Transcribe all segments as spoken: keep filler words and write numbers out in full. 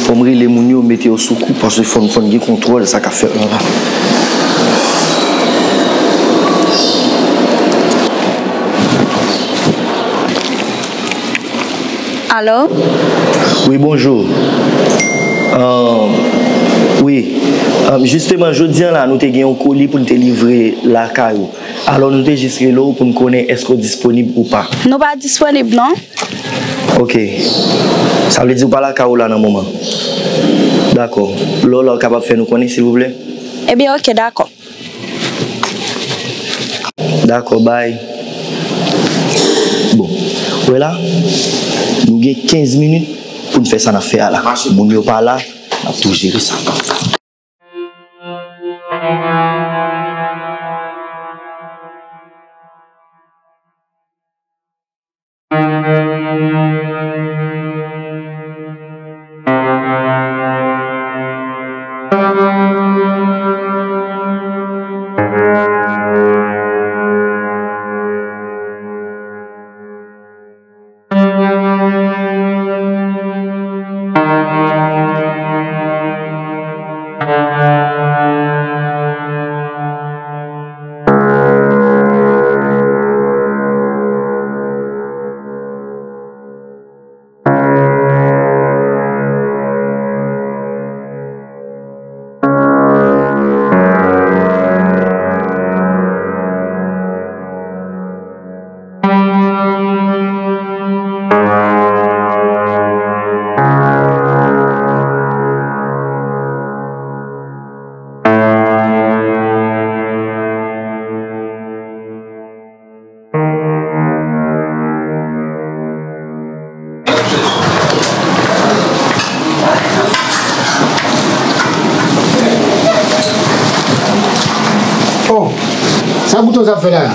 Fò m rele moun yo, mete yo sou kou, paske fò n, fò n gen kontwòl sa k ap fèt la la. Alo? Wi, bonjou. Ahn, wi. Ahn, jisteman, jodi a la, nou te gen yon koli pou n te livre lakay ou. Alò, nou te jis rele w pou n konnen èske w disponib ou pa. Nou pa disponib, non. Ok. Sa vle di ou pa lakay ou la nan moman. Dakò. Lè w la, ou kapab fè nou konnen, silvouplè? Ebyen, ok, dakò. Dakò, bay. Bon. Ou wè la, nou gen kenz minit pou n fè sa n ap fè a la. Moun yo pa la, n ap tou jere sa. Oh, sa Gouto ap fè la?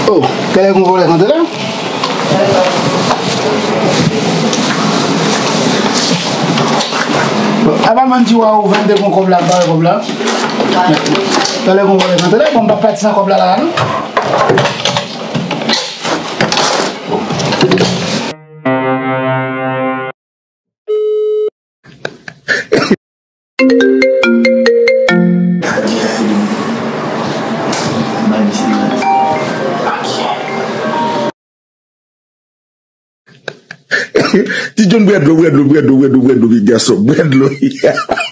Oh, talè gon vòlè k antre la. Bon, apa l ban m di w a ou vennde gon kòb la, ba kòb la. Talè gon vòlè k antre la, bon, m p ap pati san kòb la la, non. Ti John, bwè dlo, bwè dlo, bwè dlo, bwè dlo, bwè dlo, bwè dlo, bwè dlo.